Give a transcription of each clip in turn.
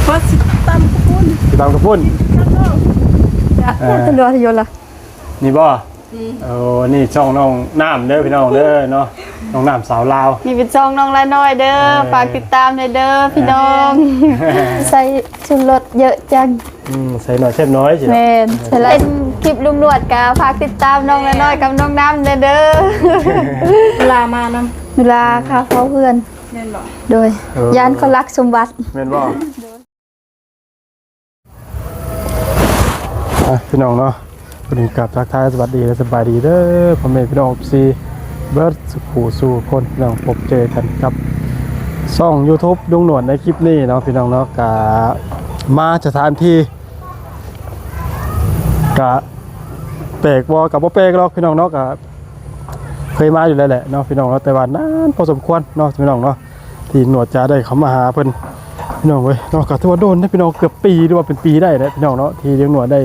ເພາະຊິຕຳກະປຸ້ນ ຊິຕຳກະປຸ້ນ ເອີ ສະດວກຢູ່ລະ ນີ້ບໍ່? ອືມ ໂອ້ ນີ້ຊ່ອງນ້ອງນ້ຳເດີພີ່ນ້ອງເດີເນາະ ນ້ອງນ້ຳສາວລາວ ນີ້ເປັນຊ່ອງນ້ອງລານ້ອຍເດີ ເອີ ຝາກຕິດຕາມແດ່ເດີພີ່ນ້ອງ ເອີ ໃສ່ຊຸດລົດເຍອະຈັງ ອືມ ໃສ່ໜ້ອຍແຊບໜ້ອຍຊິເນາະ ແມ່ນ ໃສ່ຫຼາຍ ເປັນຄລິບລຸງໜວດກະຝາກຕິດຕາມນ້ອງລານ້ອຍກັບນ້ອງນ້ຳແດ່ເດີ ເວລາມານຳ ເວລາຄາເຝົ້າເຮືອນ ແມ່ນບໍ່? ໂດຍ ເອີ ຢ້ານເຂົາລັກສົມບັດ ແມ່ນບໍ່? ອ່ະ ພີ່ນ້ອງເນາະ ວັນນີ້ກາບທັກທາຍສະຫວັດດີ ແລະ ສະບາຍດີເດີ ພໍ່ແມ່ພີ່ນ້ອງ ເອັຟຊີ ເບິດສູ່ຜູ້ສູ່ຄົນ ພີ່ນ້ອງ ພົບເຈີກັນກັບຊ່ອງຢູທູບລຸງໜວດໃນຄລິບນີ້ເນາະ ພີ່ນ້ອງເນາະ ກະມາສະຖານທີ່ ກະແປກບໍ່ ກະບໍ່ແປກດອກ ພີ່ນ້ອງເນາະ ກະ ເຄີຍມາຢູ່ແລ້ວແຫຼະເນາະ ພີ່ນ້ອງເນາະ ແຕ່ວ່ານານພໍສົມຄວນເນາະ ພີ່ນ້ອງເນາະ ທີ່ໜວດຈະໄດ້ເຂົ້າມາຫາເພິ່ນ ພີ່ນ້ອງເອີຍເນາະ ກໍຖືວ່າໂດນເດ້ພີ່ນ້ອງ ເກືອບປີ ຫຼືວ່າເປັນປີໄດ້ແຫຼະພີ່ນ້ອງເນາະ ທີ່ຍັງໜວດໄດ້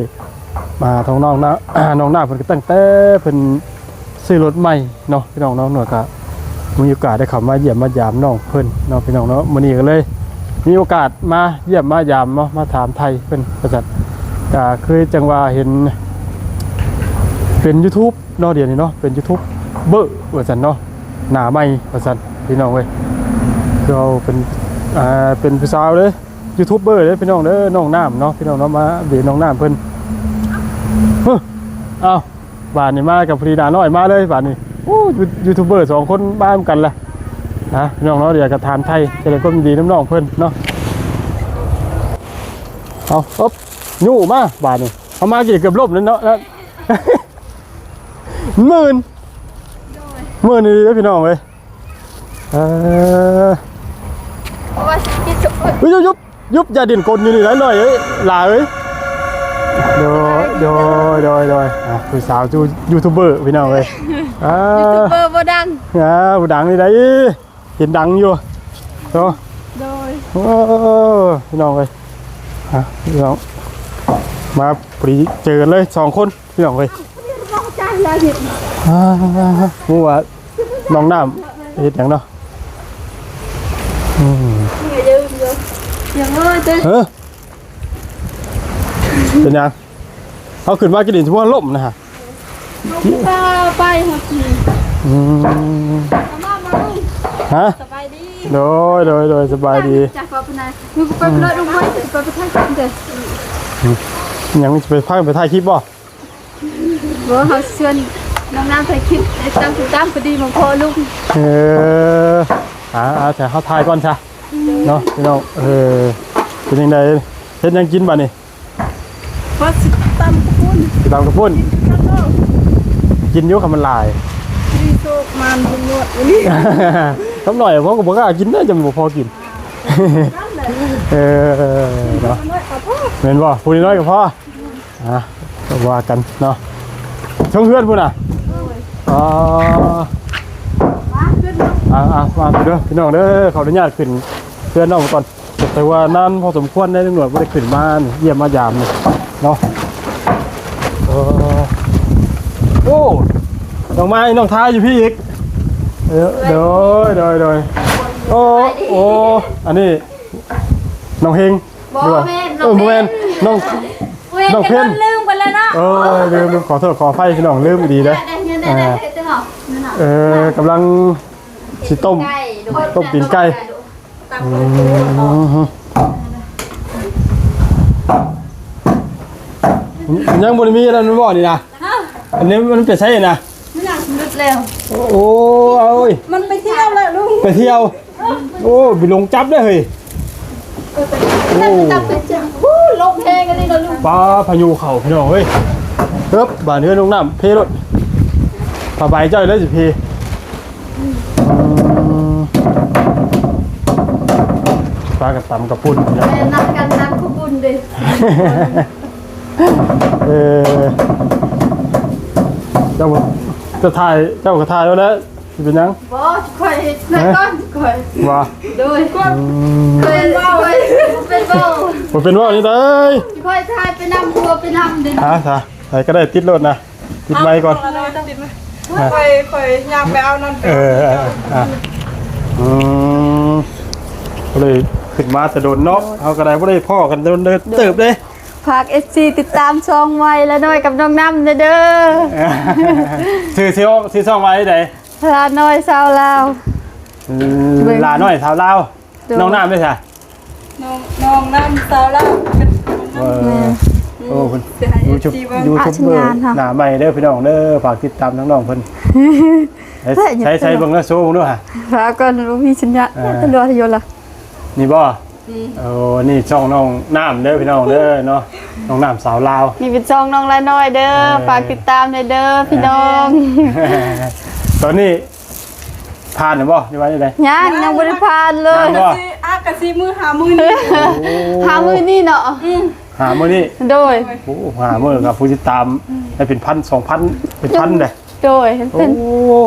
ມາທາງນ້ອງນາ ນ້ອງນາເພິ່ນ ກໍຕັ້ງແຕ່ເພິ່ນຊື້ລົດໃໝ່ເນາະ ພີ່ນ້ອງເນາະ ໜວດກໍມີໂອກາດໄດ້ເຂົ້າມາຢ້ຽມມາຢາມນ້ອງເພິ່ນເນາະ ພີ່ນ້ອງເນາະ ມື້ນີ້ກໍເລີຍມີໂອກາດມາຢ້ຽມມາຢາມເນາະ ມາຖາມໄຖ່ເພິ່ນວ່າຊັ້ນ ກໍຄືຈັ່ງວ່າເຫັນ ເປັນຢູທູບເນາະ ດຽວນີ້ເນາະ ເປັນຢູທູບເບີວ່າຊັ້ນເນາະ ໜ້າໃໝ່ວ່າຊັ້ນ ພີ່ນ້ອງເອີຍ ຄືເຮົາເປັນ ອ່າ ເປັນຜູ້ສາວເດ້ ຢູທູບເບີເດ້ ພີ່ນ້ອງເດີ ນ້ອງນ້ຳເນາະ ພີ່ນ້ອງເນາະ ມາເດະນ້ອງນ້ຳເພິ່ນ ເຮີ້ ເອົ້າ ບາດນີ້ມາກັບພະດີໜ້ານ້ອຍ ມາເລີຍບາດນີ້ ໂອ້ ຢູ ຢູທູບເບີສອງຄົນມານຳກັນລະ ນະ ພີ່ນ້ອງເນາະ ດຽວກໍຖາມໄຖ່ ຈະໄດ້ຄວາມດີນຳນ້ອງເພິ່ນເນາະ ເອົາ ເອີບ ຍູ້ມາບາດນີ້ ເຮົາມາກິນເກືອບລົ້ມແລ້ວເນາະ ໝື່ນ ໂດຍ ໝື່ນອີ່ຫຼີເດີພີ່ນ້ອງເອີຍ ເອີ ເພາະວ່າຊິກິນ ເຮີ້ຍ ຢຸບ ຢຸບ ຢ່າດິ້ນກົນຢູ່ນີ້ຫຼາຍ ນ້ອຍເອີຍ ຫຼາເອີຍ ໂດຍ ໂດຍ ໂດຍ ໂດຍ ອ່າ ຜູ້ສາວຢູທູບເບີພີ່ນ້ອງເອີຍ ອ່າ ຢູທູບເບີບໍ່ດັງ ອ່າ ບໍ່ດັງນີ້ໃດ ເຫັນດັງຢູ່ເນາະ ໂດຍ ໂອ້ ພີ່ນ້ອງເອີຍ ອ່າ ພີ່ນ້ອງ ມາພໍດີເຈີກັນເລີຍສອງຄົນ ພີ່ນ້ອງເອີຍ ອ່າ ຮູ້ວ່ານ້ອງນ້ຳເຮັດຫຍັງເນາະ ອືມ ເອີ ເປັນຫຍັງ ເຮົາຂຶ້ນມາກິນດິນ ສົມມຸດວ່າລົ້ມນະ ລົງໄປຫາທີ່ ອືມ ຮະ ສະບາຍດີ ໂດຍ ໂດຍ ໂດຍ ສະບາຍດີ ຈັກວ່າເປັນນາຍ ມື້ໄປເລີດລົງໄປ ໄປ ໄປຖ່າຍຄລິບເດີ ຫຍັງ ຊິໄປພາໄປຖ່າຍຄລິບບໍ່? ບໍ່ ເຮົາຊວນນ້ອງນ້ຳຖ່າຍຄລິບ ໄດ້ຕາມຕິດຕາມ ພໍດີມາພໍ້ລຸງ ເອີ ອ່າ ອ່າ ເຮົາຖ່າຍກ່ອນຊະເນາະ ພີ່ນ້ອງ ເອີ ເປັນຈັ່ງໃດ ເຮັດຫຍັງກິນບາດນີ້? ວ່າຊິຕຳກະປຸ້ນ ຊິຕຳກະປຸ້ນ ກິນຢູ່ ຄັນມັນຫຼາຍ ມີໂຊກມານບຸນຍວດ ຄຳໜ້ອຍ ເຮົາກໍບໍ່ກ້າກິນເດ້ ຈັ່ງບໍ່ພໍກິນ ເອີ ເນາະ ແມ່ນບໍ່? ຜູ້ນ້ອຍກໍພໍ ອ່ະ ກໍວ່າກັນເນາະ ເທິງເຮືອນພຸ້ນນະ ໂດຍ ອໍ ມາຂຶ້ນເນາະ ອ່າ ອ່າ ມາເດີ ພີ່ນ້ອງເດີ ຂໍອະນຸຍາດຂຶ້ນເຮືອນນ້ອງກ່ອນ ແຕ່ວ່ານານພໍສົມຄວນໄດ໋ ຕຳຫຼວດບໍ່ໄດ້ຂຶ້ນມາຢ້ຽມມາຢາມເນາະ ເອີ ໂອ້ ນ້ອງໄມ້ ນ້ອງທາຢູ່ພີ້ອີກ ເອີ ໂດຍ ໂດຍ ໂດຍ ໂອ້ ໂອ້ ອັນນີ້ ນ້ອງເຮງ ບໍ່ແມ່ນ ເອີ ບໍ່ແມ່ນ ນ້ອງ ນ້ອງເພັນ ລືມໄປແລ້ວເນາະ ເອີ ລືມ ລືມ ຂໍໂທດຂໍອະໄພພີ່ນ້ອງ ລືມອີ່ຫຼີເດ້ ອ່າ ເອີ ກຳລັງຊິຕົ້ມ ຕົ້ມຕີນໄກ່ ອືມ ຍັງບໍ່ໄດ້ມີອັນນັ້ນບໍ່ນີ້ນະ ຮະ ອັນນີ້ມັນໄປໃສນະ ມັນຍັງຫຼຸດແລ້ວ ໂອ້ ເອົາເອີຍ ມັນໄປທ່ຽວແລ້ວລຸງ ໄປທ່ຽວ ໂອ້ ໄປລົງຈັບເດ້ເຮີ້ຍ ໂອ້ ລົມແຮງອີ່ຫຼີເນາະລຸງ ປ້າ ພາຍຸເຂົ້າພີ່ນ້ອງເອີຍ ເອີບ ບ້ານເຮືອນລົງນ້ຳເພໂລດ ຜ້າໃບເຈົ້າເລີຍຊິເພ ອືມ ພາກັນຕຳກະປຸ້ນ ແມ່ນ ນັດກັນຕຳກະປຸ້ນເດ້ ເອີ ເຈົ້າ ເຈົ້າຖ່າຍ ເຈົ້າກໍຖ່າຍເອົາແຫຼະ ຊິເປັນຫຍັງ? ບໍ່ ຂ້ອຍເຮັດໃຫ້ກ່ອນ ຂ້ອຍ ວ່າ ໂດຍ ອືມ ຂ້ອຍ ຂ້ອຍເປັນເວົ້າ ບໍ່ເປັນເວົ້ານີ້ເດີ ຂ້ອຍຖ່າຍໄປນຳ ຜົວໄປນຳເດ້ ຫາຊະ ໃຜກໍໄດ້ຕິດໂລດນະ ຕິດໄມກ່ອນ ເອົາ ຕິດໄມ ຂ້ອຍ ຂ້ອຍຍ່າງໄປເອົານັ້ນ ເອີ ເອີ ອ່ະ ອືມ ກໍເລີຍ ຂຶ້ນມາແຕ່ດົນເນາະ ໂດຍ ເຮົາກໍໄດ້ ບໍ່ໄດ້ພໍ້ກັນດົນເຕີບເດ້. ໂດຍ ຝາກເອັຟຊີຕິດຕາມຊ່ອງໄວລານ້ອຍກັບນ້ອງນ້ຳແດ່ເດີ. ຊື່ ຊື່ ຊື່ຊ່ອງວ່າໃດ? ລານ້ອຍຊາວລາວ. ອືມ ເບິ່ງ ລານ້ອຍຊາວລາວ. ໂດຍ ນ້ອງນ້ຳເດ້ຊະ? ນ້ອງ ນ້ອງນ້ຳຊາວລາວ. ເອີ ແມ່ນ ໂອ້ ເພິ່ນ ຢູທູບ ຢູທູບເບີ ໜ້າໃໝ່ເດີພີ່ນ້ອງເດີ ຝາກຕິດຕາມທາງນ້ອງເພິ່ນ. ໃຊ້ ໃຊ້ເບິ່ງແລ້ວ ໂຊເບິ່ງດູຫາ. ຝາກກ່ອນ ບໍ່ມີສັນຍານ. ເອີ ຕຳຫຼວດຢູ່ລະ ນີ້ບໍ່? ນີ້ ໂອ້ ນີ້ຊ່ອງນ້ອງນ້ຳເດີພີ່ນ້ອງເດີເນາະ ນ້ອງນ້ຳສາວລາວ. ນີ້ເປັນຊ່ອງນ້ອງລານ້ອຍເດີ ເອີ ຝາກຕິດຕາມແດ່ເດີພີ່ນ້ອງ. ຕອນນີ້ຜ່ານແລ້ວບໍ່ ຫຼືວ່າຈັ່ງໃດ? ຍັງ ຍັງບໍ່ໄດ້ຜ່ານເລີຍ. ຍັງບໍ່? ອາ ກະຊິມື້ ຫາມື້ນີ້. ໂອ້ ຫາມື້ນີ້ເນາະ. ອືມ ຫາມື້ນີ້. ໂດຍ ໂອ້ ຫາມື້ກັບຜູ້ຕິດຕາມ ອືມ ໄດ້ເປັນພັນ ສອງພັນ ເປັນພັນເດ້. ໂດຍ ເປັນ ໂອ້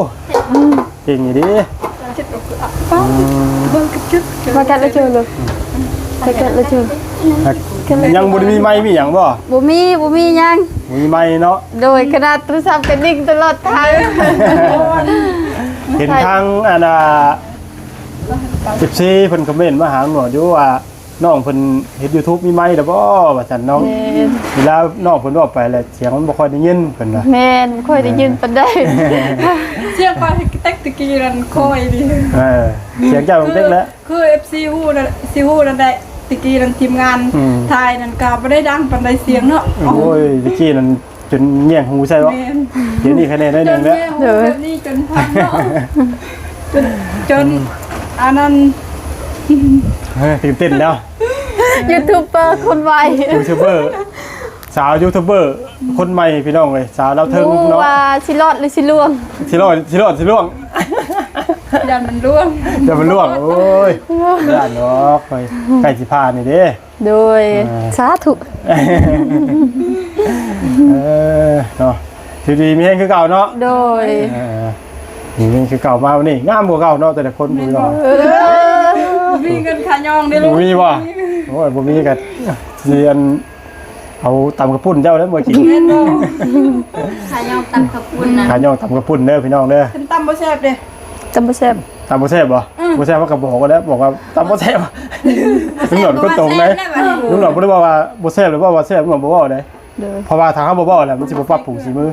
ເກັ່ງອີ່ຫຼີ. ອືມ ມາກັດລະເຈີເລີຍ ມາກັດລະເຈີ. ຍັງບໍ່ໄດ້ມີໄມມີຫຍັງບໍ່? ບໍ່ມີ ບໍ່ມີຫຍັງ ບໍ່ມີໄມເນາະ. ໂດຍ ຂະໜາດໂທລະສັບກະດິກຕະຫຼອດທາງ. ເຫັນທາງອັນນ່າ ເອັຟຊີເພິ່ນຄອມເມັນມາຫານ້ອງຢູ່ວ່າ ນ້ອງເພິ່ນເຮັດຢູທູບມີໄມແລ້ວບໍ່ ວ່າຊັ້ນເນາະ. ແມ່ນ ເວລານ້ອງເພິ່ນເວົ້າໄປແລ້ວ ສຽງມັນບໍ່ຄ່ອຍໄດ້ຍິນ ເພິ່ນວ່າ. ແມ່ນ ບໍ່ຄ່ອຍໄດ້ຍິນປານໃດ. ສຽງຂ້ອຍແຕັກຕະກີ້ນັ້ນຄ່ອຍດີ. ເອີ ສຽງເຈົ້າແຕັກແລ້ວ ຄື ເອັຟຊີ ຮູ້ນັ້ນ ຊິຮູ້ນັ້ນແຫຼະ ຕະກີ້ນັ້ນທີມງານ ອືມ ຖ່າຍນັ້ນກະບໍ່ໄດ້ດັງປານໃດສຽງເນາະ. ໂອ້ຍ ຕະກີ້ນັ້ນ ຈົນແຍງຫູໃສ່ບໍ່? ແມ່ນ ດຽວນີ້ຄະແນນໜ້ອຍໜຶ່ງແລ້ວ. ໂດຍ ແບບນີ້ຈົນພັງເນາະ ຈົນ ຈົນ ອືມ ອັນນັ້ນ ເອີ ຕື່ນເຕັ້ນແລ້ວ. ຢູທູບເບີຄົນໃໝ່ ຢູທູບເບີ ສາວຢູທູບເບີຄົນໃໝ່ພີ່ນ້ອງເອີຍ ສາວລາວເທິງເນາະ. ບໍ່ຮູ້ວ່າຊິລອດຫຼືຊິລ່ວງ ຊິລອດ ຊິລອດ ຊິລ່ວງ. ຢ້ານມັນລ່ວງ ຢ້ານມັນລ່ວງ. ໂອ້ຍ ຢ້ານດອກ ຂ້ອຍໃກ້ຊິຜ່ານນີ້ເດ້. ໂດຍ ອ່າ ສາທຸ. ເອີ ເນາະ ຢູ່ດີມີແຮງຄືເກົ່າເນາະ. ໂດຍ ເອີ ມີແຮງຄືເກົ່າ ມາມື້ນີ້ງາມກວ່າເກົ່າເນາະ ແຕ່ລະຄົນ. ແມ່ນບໍ່? ເອີ ບໍ່ມີເງິນຄ່າຍ່ອງເດ້ລູກ. ບໍ່ມີບໍ່? ໂອ້ຍ ບໍ່ມີກະຊິອັນ ເອົາຕຳກະປຸ້ນເຈົ້າເດີເມື່ອກິນ. ແມ່ນບໍ່? ຂ້າຍ່ອງຕຳກະປຸ້ນນະ ຂ້າຍ່ອງຕຳກະປຸ້ນເດີພີ່ນ້ອງເດີ. ເພິ່ນຕຳບໍ່ແຊບເດ້ ຕຳບໍ່ແຊບ. ຕຳບໍ່ແຊບບໍ່? ອືມ ບໍ່ແຊບເຮົາກໍບອກໄວ້ແລ້ວ ບອກວ່າຕຳບໍ່ແຊບ. ລຸງຫຼອນຄົນຕົງໃດ ລຸງຫຼອນບໍ່ໄດ້ເວົ້າວ່າບໍ່ແຊບ ຫຼືເວົ້າວ່າແຊບ ລຸງຫຼອນບໍ່ເວົ້າໃດ. ໂດຍ ເພາະວ່າຖ້າເຮົາບໍ່ເວົ້າແລ້ວ ມັນຊິບໍ່ປັບປຸງສີມື.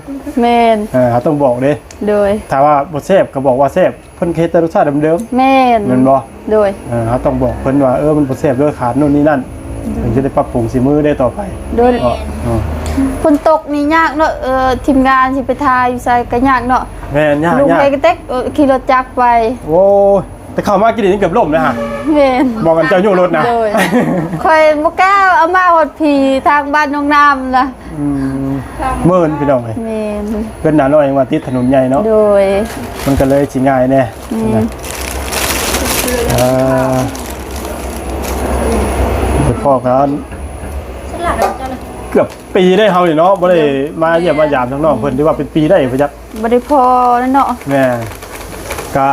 ແມ່ນ ເອີ ເຮົາຕ້ອງບອກເດ້. ໂດຍ ຖ້າວ່າບໍ່ແຊບກໍບອກວ່າແຊບ ເພິ່ນເຮັດແຕ່ລົດຊາດເດີມໆ. ແມ່ນ ແມ່ນບໍ່? ໂດຍ ເອີ ເຮົາຕ້ອງບອກເພິ່ນວ່າ ເອີ ມັນບໍ່ແຊບເດີ ຂາດໂນ່ນນີ້ນັ້ນ. ໂດຍ ເພິ່ນຈະໄດ້ປັບປຸງສີມືໄດ້ຕໍ່ໄປ. ໂດຍ ເນາະ ອືມ ຝົນຕົກນີ້ຍາກເນາະ ເອີ ທີມງານຊິໄປຖ່າຍຢູ່ໃສກໍຍາກເນາະ. ແມ່ນ ຍາກ ລຸງ ຍາກ ເອກະເຕັກ ເອີ ຂີ່ລົດຈັກໄປ. ໂອ້ຍ ແຕ່ເຂົ້າມາກິນນີ້ເກືອບລົ້ມເລີຍຫະ. ແມ່ນ ບໍ່ແມ່ນເຈົ້າຍູ້ລົດນະ. ໂດຍ ຂ້ອຍບໍ່ກ້າເອົາມາຮອດພີ້ທາງບ້ານນ້ອງນ້ຳນະ. ອືມ ເມີນພີ່ນ້ອງເອີຍ. ແມ່ນ ເຮືອນໜ້ານ້ອຍຍັງວ່າຕິດຖະໜົນໃຫຍ່ເນາະ. ໂດຍ ມັນກໍເລີຍຊິງ່າຍແດ່. ອືມ ເອີ ໄປພໍ້ກັນເກືອບປີໄດ້ເຮົານີ້ເນາະ ບໍ່ໄດ້ມາຢ້ຽມມາຢາມທາງນ້ອງເພິ່ນ ຖືວ່າເປັນປີໄດ້ບໍ່ຈັກ. ບໍ່ໄດ້ພໍ້ແລ້ວເນາະ. ແມ່ນ ກະ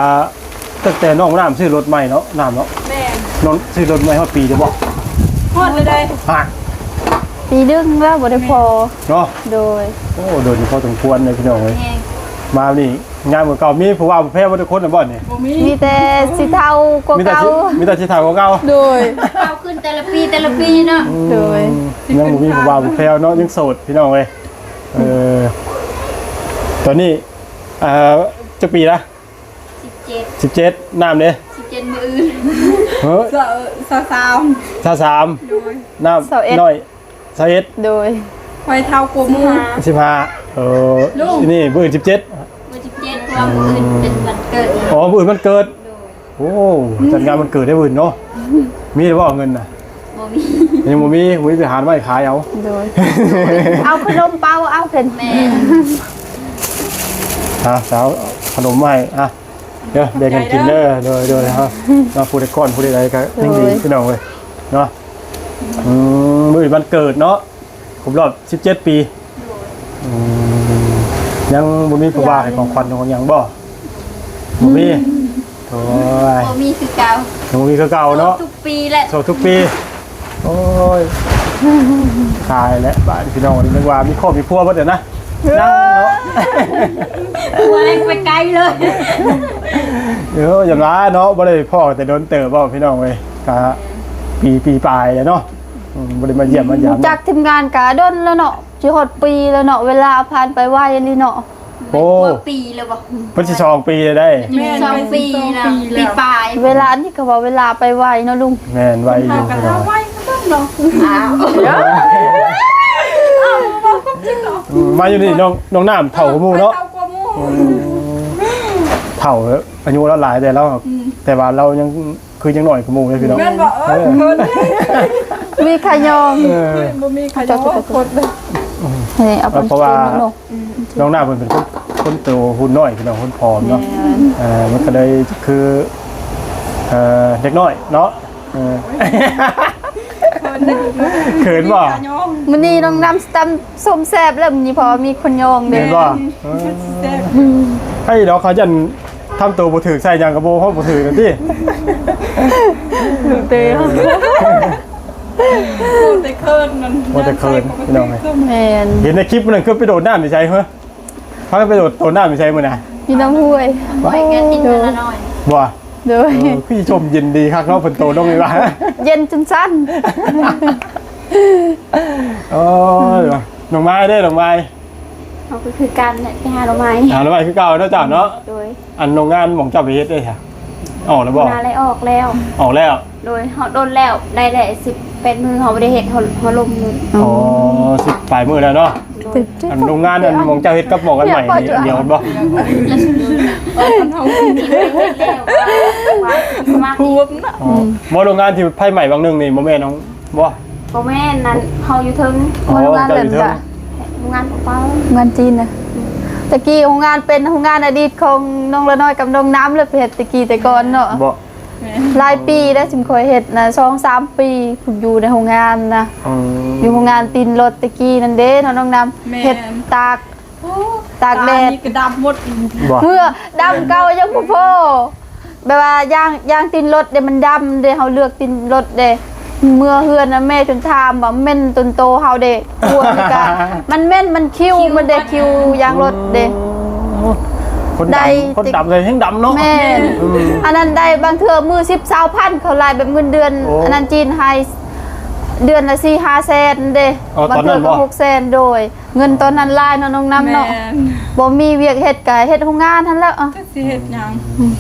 ຕັ້ງແຕ່ນ້ອງນ້ຳຊື້ລົດໃໝ່ເນາະ ນ້ຳເນາະ. ແມ່ນ ນ້ອງຊື້ລົດໃໝ່ຮອດປີແລ້ວບໍ່? ຮອດແລ້ວໃດ໋. ຮະ ປີໜຶ່ງແລ້ວບໍ່ໄດ້ພໍ້ເນາະ. ໂດຍ ໂອ້ ດົນພໍສົມຄວນເລີຍພີ່ນ້ອງເອີຍ. ແມ່ນ ມານີ້ງາມກວ່າເກົ່າ. ມີຜູ້ບ່າວຜູ້ແພ້ບໍ່ ທຸກຄົນນະບໍ່ນີ້? ບໍ່ມີ ມີແຕ່ຊິເຖົ້າກວ່າເກົ່າ. ມີແຕ່ຊິເຖົ້າກວ່າເກົ່າ. ໂດຍ ເຖົ້າຂຶ້ນແຕ່ລະປີແຕ່ລະປີເນາະ. ອືມ ໂດຍ ຍັງບໍ່ມີຜູ້ບ່າວຜູ້ແພ້ເນາະ ຍັງໂສດພີ່ນ້ອງເອີຍ. ເອີ ຕອນນີ້ ເອີ ຈັກປີລະ? ສິບເຈັດ ສິບເຈັດ. ນ້ຳເດ້? ສິບເຈັດມື້ອື່ນ. ເອີ ຊາວສາມ ຊາວສາມ. ໂດຍ ນ້ຳ ຊາວເອັດ ນ້ອຍ ຊາວເອັດ. ໂດຍ ຂ້ອຍເຖົ້າກວ່າໝູ່ ສິບຫ້າ. ເອີ ນີ້ມື້ອື່ນສິບເຈັດ ມື້ສິບເຈັດ ເພາະວ່າມື້ອື່ນເປັນວັນເກີດ. ອໍ ມື້ອື່ນວັນເກີດ. ໂດຍ ໂອ້ ຈັດງານວັນເກີດໃຫ້ມື້ອື່ນເນາະ. ມີແລ້ວບໍ່ເງິນນະ? ບໍ່ມີ ຍັງບໍ່ມີ. ບໍ່ມີ ໄປຫາໄວ້ຂາຍເອົາ. ໂດຍ ເອົາຂະໜົມເປົ່າເອົາເພິ່ນ. ແມ່ນ ອ່ະ ສາວ ຂະໜົມໃຫ້ ອ່ະ ເດີ ແບ່ງກັນກິນເດີ. ໂດຍ ໂດຍ ເຮົາເນາະ ຜູ້ໃດກ້ອນຜູ້ໃດໃດກໍຍັງດີ ໂດຍ ພີ່ນ້ອງເອີຍເນາະ. ອືມ ມື້ວັນເກີດເນາະ ຄົບຮອບສິບເຈັດປີ. ໂດຍ ອືມ ຍັງບໍ່ມີຜູ້ບ່າວໃຫ້ຂອງຂວັນຂອງຫຍັງບໍ່? ບໍ່ມີ. ໂອ້ຍ ບໍ່ມີຄືເກົ່າ ຍັງບໍ່ມີຄືເກົ່າເນາະ. ໂສດທຸກປີແຫຼະ ໂສດທຸກປີ. ໂອ້ຍ ຕາຍແລ້ວ ບາດນີ້ພີ່ນ້ອງ ນຶກວ່າມີຄອບມີຄົວເບິດແລ້ວນະ. ເອີ ຍັງເນາະ ຫົວແຮງໄປໄກເລີຍ. ເອີ ຢ່າລະເນາະ ບໍ່ໄດ້ພໍ້ແຕ່ດົນເຕີບເວົ້າ ພີ່ນ້ອງເອີຍ. ກະ ປີ ປີປາຍແລ້ວເນາະ. ອືມ ບໍ່ໄດ້ມາຢ້ຽມມາຢາມ ຮູ້ຈັກທີມງານກະດົນແລ້ວເນາະ ຊິຮອດປີແລ້ວເນາະ. ເວລາຜ່ານໄປໄວອີ່ຫຼີເນາະ. ໂອ້ ເກືອບປີແລ້ວບໍ່? ເພິ່ນຊິສອງປີແລ້ວໄດ໋. ແມ່ນ ສອງປີແລ້ວ ສອງປີແລ້ວ ປີປາຍ. ເວລານີ້ກໍວ່າເວລາໄປໄວເນາະລຸງ. ແມ່ນ ໄວຢູ່ ເຮົາກໍເທົ່າໄວຄືກັນເນາະ. ອ້າວ ອືມ ມາຢູ່ນີ້ນ້ອງ ນ້ອງນ້ຳເຖົ້າກວ່າໝູ່ເນາະ. ເຖົ້າກວ່າໝູ່ ອືມ ເຖົ້າ ອາຍຸລາວຫຼາຍແຕ່ລາວ ອືມ ແຕ່ວ່າລາວຍັງ ຄືຍັງໜ້ອຍກວ່າໝູ່ເດ້ພີ່ນ້ອງ. ແມ່ນບໍ່? ເອີ ເອີ ມີຂະຍອງ ເອີ ບໍ່ມີຂະຍອງ ໂຄດເລີຍ. ນີ້ເອົາ ເອີ ເພາະວ່າ ນ້ອງໜ້າເພິ່ນເປັນຄົນ ຄົນໂຕຫຸ່ນນ້ອຍພີ່ນ້ອງ ຫຸ່ນຜອມເນາະ. ແມ່ນ ເອີ ມັນກໍເລີຍຄື ເອີ ເດັກນ້ອຍເນາະ. ເອີ ເຂີນບໍ່? ມື້ນີ້ນ້ອງນ້ຳຕຳສົ້ມແຊບແລ້ວ ມື້ນີ້ເພາະວ່າມີຄົນຍອງເດ້. ແມ່ນບໍ່? ເອີ ແຊບ ໃຜດອກ ເຂົາຢ້ານ ທຳໂຕບໍ່ຖືກໃສ່ຫຍັງກໍບໍ່ ບໍ່ຖືກນັ້ນຕິ. ເຕີ ໂອ້ ແຕ່ເຂີນນັ້ນ ໂອ້ ແຕ່ເຂີນ ພີ່ນ້ອງເອີຍ. ແມ່ນ ເຫັນໃນຄລິບມື້ນັ້ນຄືໄປໂດດນ້ຳຢູ່ໃສເຮີ? ພາກັນໄປໂດດ ໂດດນ້ຳຢູ່ໃສມື້ນັ້ນ? ຢູ່ນ້ຳຫ້ວຍ. ຫ້ວຍແກ້ວຈິນ ໂດຍ ລະນ້ອຍ ບໍ່? ໂດຍ ເອີ ຄືຊົມເຢັນດີຄັກເນາະ ເພິ່ນໂດດລົງນີ້ວ່າ ເຢັນຈົນສັ່ນ. ໂອ້ຍ ນ້ອງໄມ້ເດ້ ນ້ອງໄມ້. ເຮົາກໍຄືກັນແຫຼະ ໄປຫາໜໍ່ໄມ້ ຫາໜໍ່ໄມ້ຄືເກົ່າເນາະເຈົ້າເນາະ. ໂດຍ ອັນໂຮງງານໝ່ອງເຈົ້າໄປເຮັດເດ້ຊະ ອອກແລ້ວບໍ່? ນາໄດ້ອອກແລ້ວ. ອອກແລ້ວ? ໂດຍ ເຮົາດົນແລ້ວ ໄດ້ແຫຼະ ສິບແປດມື້ ເຮົາບໍ່ໄດ້ເຮັດ ເຮົາ ເຮົາລົມ. ອໍ ສິບປາຍມື້ແລ້ວເນາະ. ໂດຍ ອັນໂຮງງານອັນໝ່ອງເຈົ້າເຮັດກັບໝ່ອງອັນໃໝ່ນີ້ດຽວກັນບໍ່? ອໍ ບໍ່ ໂຮງງານທີ່ໄຟໄໝ້ຫວ່າງໜຶ່ງນີ້ບໍ່ແມ່ນຂອງ ບໍ່ ບໍ່ແມ່ນ ນັ້ນເຮົາຢູ່ເທິງ. ອໍ ໂຮງງານນັ້ນກະ ໂຮງງານຂອງເຮົາ ໂຮງງານຈີນນະ. ອືມ ແຕ່ກີ້ໂຮງງານເປັນໂຮງງານອະດີດຂອງນ້ອງລະນ້ອຍກັບນ້ອງນ້ຳ ແລ້ວໄປເຮັດແຕ່ກີ້ແຕ່ກ່ອນເນາະ. ບໍ່ ຫຼາຍປີແລ້ວ ຈຶ່ງຄ່ອຍເຮັດນະ ສອງສາມປີ ພຸ້ນ ຢູ່ໃນໂຮງງານນະ. ອືມ ຢູ່ໂຮງງານຕີນລົດແຕ່ກີ້ນັ້ນເດ້ເນາະ ນ້ອງນ້ຳ. ແມ່ນ ເຮັດຕາກ ໂອ້ ຕາກແດດ ຕານີ້ກໍດຳໝົດ. ບໍ່ ເມື່ອດຳເກົ່າຍັງບໍ່ພໍ ແບບວ່າຢ່າງ ຢ່າງຕີນລົດເດ້ ມັນດຳເດ້ ເຮົາເລືອກຕີນລົດເດ້. ເມື່ອເຮືອນນະ ແມ່ຈົນຖາມວ່າເໝັນຈົນໂຕເຮົາເດ້ ກວນນີ້ກະ ມັນເໝັນ ມັນຄິວ ຄິວ ມັນເດ້ ມັນ ຄິວຢາງລົດເດ້. ໂອ້ ຄົນດຳ ໄດ້ ຄົນດຳເລີຍແຮ່ງດຳເນາະ. ແມ່ນ ອືມ ອັນນັ້ນໄດ້ບາງເທື່ອມື້ສິບຊາວພັນ ເຂົາລາຍແບບເງິນເດືອນ. ໂອ້ ອັນນັ້ນຈີນໃຫ້ເດືອນລະສີ່ຫ້າແສນເດ້. ອໍ ບາງເທື່ອກໍຫົກແສນ. ໂດຍ ເງິນຕອນນັ້ນຫຼາຍເນາະ ນ້ອງນ້ຳເນາະ. ແມ່ນ ບໍ່ມີວຽກເຮັດກະເຮັດໂຮງງານຫັ້ນແຫຼະ. ເອົ້າ ຊິເຮັດຫຍັງ? ອືມ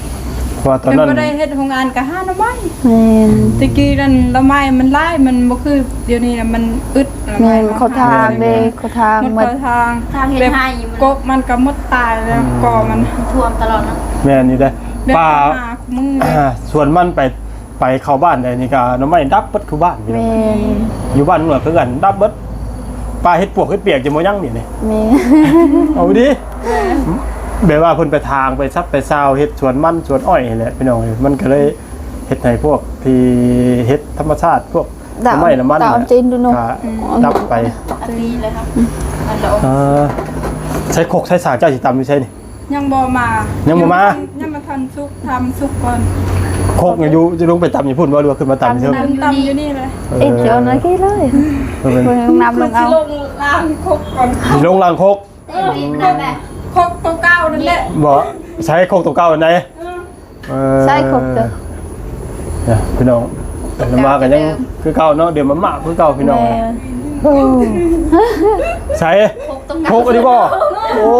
ເພາະວ່າຕອນນັ້ນ ຄັນບໍ່ໄດ້ເຮັດໂຮງງານກະຫາໜໍ່ໄມ້. ແມ່ນ ແຕ່ກີ້ນັ້ນໜໍ່ໄມ້ມັນຫຼາຍ ມັນບໍ່ຄືດຽວນີ້ນະ ມັນອຶດ. ແມ່ນ ເຂົ້າທາງເດ້ ເຂົ້າທາງໝົດ ເຂົ້າທາງ ທາງເຮັດໄຮ່ ແບບ ມັນ ກົກມັນກໍໝົດຕາຍແລ້ວ. ອືມ ກໍມັນຖ້ວມຕະຫຼອດເນາະ. ແມ່ນຢູ່ເດ້ ແບບ ປ່າ ຫາຄູ່ມື້ເດ້. ອ່າ ສວນມັນໄປ ໄປເຂົ້າບ້ານໃດນີ້ກໍໜໍ່ໄມ້ດັບເບິດຄູ່ບ້ານ. ແມ່ນ ຢູ່ບ້ານເມືອງຄືກັນດັບເບິດ. ປ່າເຮັດປວກເຮັດປຽກຈະບໍ່ຍັງນີ້. ແມ່ນ ເອົາດີ ແບບວ່າເພິ່ນໄປຖາງໄປສັບໄປຊາວ ເຮັດສວນມັນສວນອ້ອຍນີ້ແຫຼະ ພີ່ນ້ອງເອີຍ. ມັນກໍເລີຍເຮັດໃຫ້ພວກທີ່ເຮັດທຳມະຊາດ ພວກໜໍ່ໄມ້ ນ້ຳມັນ ຕາມຈີນດູເນາະ ກໍດັບໄປ. ອັນນີ້ເລີຍ ເອີ ໃສ່ຄົກໃສ່ສາກ ເຈົ້າຊິຕຳຢູ່ໃສນີ້? ຍັງບໍ່ມາ ຍັງບໍ່ມາ ຍັງບໍ່ທັນສຸກ ທຳສຸກກ່ອນ. ຄົກຍັງຢູ່ ຈະລົງໄປຕຳຢູ່ພຸ້ນບໍ່ ຫຼືວ່າຂຶ້ນມາຕຳຢູ່ເທິງ? ຕຳ ຕຳຢູ່ນີ້ເລີຍ. ເອີ ເອີ ເອົາໜ້ອຍກີ້ເລີຍ ເອີ ເບິ່ງນ້ຳລົງເອົາ ຊິລົງລ້າງຄົກກ່ອນ. ຊິລົງລ້າງຄົກ? ເອີ ຄົກໂຕເກົ່ານັ້ນແຫຼະ. ບໍ່ ໃຊ້ຄົກໂຕເກົ່າອັນໃດ? ເອີ ເອີ ໃຊ້ຄົກເດີ ເອີ ພີ່ນ້ອງ ມາກໍຍັງຄືເກົ່າເນາະ ເດີມມາໆຄືເກົ່າ ພີ່ນ້ອງ. ແມ່ນ ໃສ ຄົກອັນນີ້ບໍ່? ໂອ້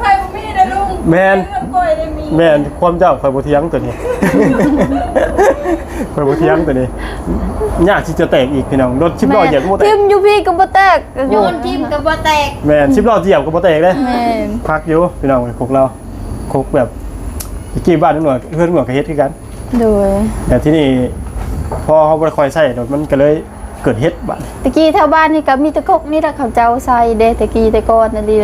ໃຜບໍ່ມີເດ້ລຸງ. ແມ່ນ ແມ່ນ ຄວາມເຈົ້າ ຂ້ອຍບໍ່ຖຽງຕົວນີ້ ຂ້ອຍບໍ່ຖຽງຕົວນີ້. ຍາກທີ່ຈະແຕກອີກ ພີ່ນ້ອງ ລົດສິບລໍ້ຢຽບບໍ່ແຕກ ຖິ້ມຢູ່ພີ້ກໍບໍ່ແຕກ ໂຍນຖິ້ມກໍບໍ່ແຕກ. ແມ່ນ ສິບລໍ້ຢຽບກໍບໍ່ແຕກເດ້. ແມ່ນ ຄັກຢູ່ ພີ່ນ້ອງ ຄົກລາວ ຄົກແບບ ແຕ່ກີ້ບ້ານໜວດ ເຮືອນໜວດກໍເຮັດຄືກັນ. ໂດຍ ແຕ່ທີ່ນີ້ພໍເຮົາບໍ່ໄດ້ຄ່ອຍໃຊ້ ມັນກໍເລີຍເກີດເຫັດບາດ. ແຕ່ກີ້ແຖວບ້ານນີ້ກໍມີແຕ່ຄົກນີ້ແຫຼະ ເຂົາເຈົ້າໃຊ້ເດ້ ແຕ່ກີ້ແຕ່ກ່ອນນັ້ນເດ້.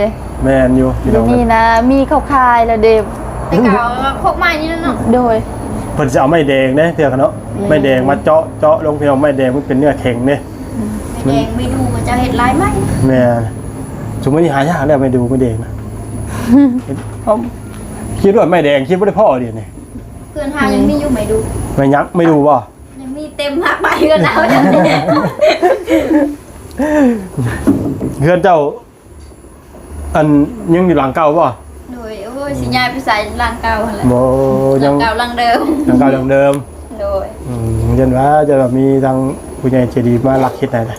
ແມ່ນຢູ່ ດຽວນີ້ນະມີເຂົາຂາຍແລ້ວເດ້. ແຕ່ເກົ່າຄົກໄມ້ນີ້ເນາະ. ໂດຍ ເພິ່ນຊິເອົາໄມ້ແດງເດ້ ເທື່ອກັນເນາະ. ແມ່ນ ໄມ້ແດງມາເຈາະ ເຈາະລົງ ພີ່ນ້ອງ ໄມ້ແດງມັນເປັນເນື້ອແຂງເດ້. ອືມ ໄມ້ແດງ ໄມ້ດູເຂົາເຈົ້າເຮັດຫຼາຍໄມ້. ແມ່ນ ຊຸມມື້ນີ້ຫາຍາກແລ້ວ ໄມ້ດູ ໄມ້ແດງນະ. ເອົ້າ ຄິດວ່າໄມ້ແດງ ຄິດບໍ່ໄດ້ພໍ້ດຽວນີ້. ເພື່ອນເຮົາຍັງມີຢູ່ໄມ້ດູ. ໄມ້ຫຍັງ? ໄມ້ດູບໍ່? ຍັງມີເຕັມຮັກໄມ້ເຮືອນເຮົາ. ເຮືອນເຈົ້າ ອັນ ຍັງຢູ່ຫຼັງເກົ່າບໍ່? ໂດຍ ໂອ້ຍ ຊິຍ້າຍໄປໃສ ຫຼັງເກົ່າຫັ້ນແຫຼະ. ບໍ່ ຍັງ ຫຼັງເກົ່າຫຼັງເດີມ ຫຼັງເກົ່າຫຼັງເດີມ. ໂດຍ ອືມ ຢ້ານວ່າຈະມີທາງຜູ້ໃຫຍ່ໃຈດີມາລັກເຮັດໃຫ້ນະ.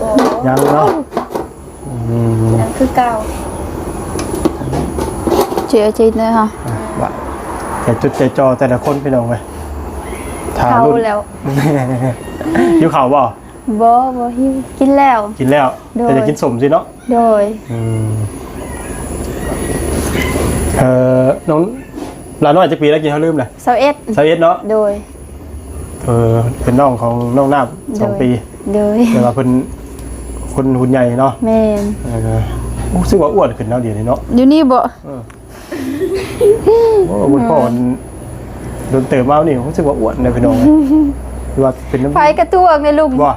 ບໍ່ ຍັງເນາະ. ອືມ ຍັງຄືເກົ່າ. ເຈອເຈເນຍເຮົາ ອ່ະ ວ່າ ໃຈຈົດໃຈຈ່ອແຕ່ລະຄົນ ພີ່ນ້ອງເອີຍ. ຖ້າເຂົ້າລຸ້ນແລ້ວ. ຫິວເຂົ້າບໍ່? ບໍ່ ບໍ່ຫິວ ກິນແລ້ວ ກິນແລ້ວ. ໂດຍ ແຕ່ຢາກກິນສົ້ມຊີ້ເນາະ. ໂດຍ ອືມ ເອີ ນ້ອງຫຼ້ານ້ອຍຈັກປີແລ້ວ ກິນເຂົ້າລືມລະ? ຊາວເອັດ ຊາວເອັດເນາະ. ໂດຍ ເອີ ເປັນນ້ອງຂອງນ້ອງນ້ຳ ສອງປີ. ໂດຍ ແຕ່ວ່າເພິ່ນຄົນຮຸ່ນໃຫຍ່ເນາະ. ແມ່ນ ເອີ ຮູ້ສຶກວ່າອ້ວນຂຶ້ນເນາະ ດຽວນີ້ເນາະ. ດຽວນີ້ບໍ່? ເອີ ໂອ້ ຄຸນພໍ່ ໂດນເຕີບມານີ້ ຮູ້ສຶກວ່າອ້ວນເດ້ພີ່ນ້ອງ. ຄືວ່າເປັນນຳ ໃຜກະທ້ວງເດ້ລຸງ ບໍ່?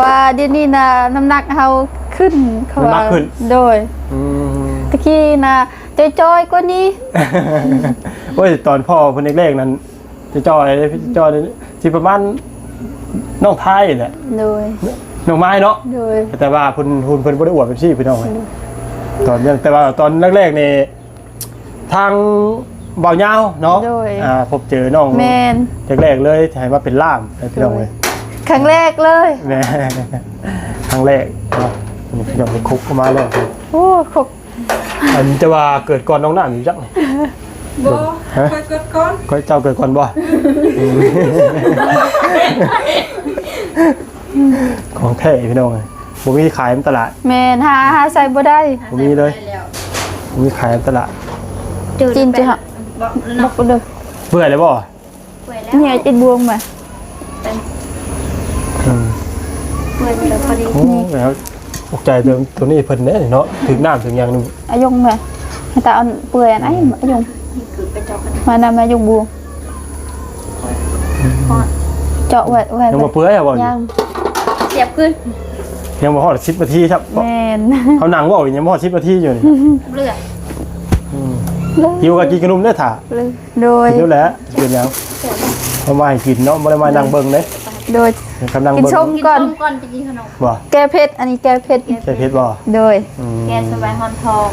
ວ່າດຽວນີ້ນະ ນ້ຳໜັກເຮົາຂຶ້ນ ເຂົາວ່າ ນ້ຳໜັກຂຶ້ນ. ໂດຍ ອືມ ຕະກີ້ນະຈ່ອຍໆກວ່ານີ້. ໂອ້ຍ ຕອນພໍ່ເພິ່ນແລກໆນັ້ນ ຈ່ອຍໆ ຈ່ອຍ ຊິປະມານນ້ອງທ້າຍແຫຼະ. ໂດຍ ນ້ອງໄມ້ເນາະ. ໂດຍ ແຕ່ວ່າເພິ່ນ ຫຸ່ນເພິ່ນບໍ່ໄດ້ອວບເປັນຊີ້ ພີ່ນ້ອງເອີຍ. ໂດຍ ຕອນ ແຕ່ວ່າຕອນແລກໆນີ້ ທາງບ່າວຍາວເນາະ. ໂດຍ ອ່າ ພົບເຈີນ້ອງ ແມ່ນ ແລກໆເລີຍ ໃຫ້ມາເປັນລ່າມໃຫ້ພີ່ນ້ອງເລີຍ. ໂດຍ ຄັ້ງແລກເລີຍ. ແມ່ນ ຄັ້ງແລກເນາະ. ນີ້ພີ່ນ້ອງ ຄົກເຂົ້າມາແລ້ວ. ໂອ້ ຄົກ ອັນ ແຕ່ວ່າເກີດກ່ອນນ້ອງນ້ຳຢູ່ຈັກ. ບໍ່ ຮະ? ຂ້ອຍເກີດກ່ອນ. ຂ້ອຍ ເຈົ້າເກີດກ່ອນບໍ່? ຂອງແທ້ພີ່ນ້ອງເອີຍ ບໍ່ມີຂາຍໃນຕະຫຼາດ. ແມ່ນ ຫາ ຫາໃສ່ບໍ່ໄດ້ ບໍ່ມີເລີຍ ບໍ່ມີຂາຍໃນຕະຫຼາດ. ຈີນ ເຈົ້າ ບໍ່ ບໍ່ເດີ ເປື່ອຍແລ້ວບໍ່? ເປື່ອຍແລ້ວ ເນຍ ເຮັດບວງມາ. ອືມ ເປື່ອຍແລ້ວພໍດີ. ໂອ້ ແລ້ວ ອກໃຈໂຕ ໂຕນີ້ເພິ່ນເດ້ເນາະ ຖືກນ້ຳຖືກຫຍັງນີ້. ອາຍົງແມ່ ໃຫ້ຕາອ່ອນເປື່ອຍອັນ ອືມ ອາຍົງ ມານຳອາຍົງບວງ. ເຈາະໄວ້ ໄວ້ ຍັງບໍ່ເປື່ອຍບໍ? ຍັງ ສຽບຂຶ້ນ ຍັງບໍ່ຮອດສິບນາທີຊ້ຳ. ແມ່ນ ເຮົານັ່ງເວົ້າຢູ່ ຍັງບໍ່ຮອດສິບນາທີຢູ່ນີ້. ເລືອດ ອືມ ຫິວກໍກິນຂະໜົມເດີຖ້າ. ໂດຍ ກິນຢູ່ແຫຼະ ເປັນຫຍັງ ເອົາມາໃຫ້ກິນເນາະ ບໍ່ໄດ້ມານັ່ງເບິ່ງເດ້. ໂດຍ ກຳລັງ ກິນ ເບິ່ງ ຊົມກ່ອນ ກິນຊົມກ່ອນຈະກິນຂະໜົມ. ບໍ່ ແກ້ເຜັດ ອັນນີ້ແກ້ເຜັດ. ແກ້ເຜັດບໍ່? ໂດຍ ອືມ ແກ້ສະບາຍຮອນທ້ອງ.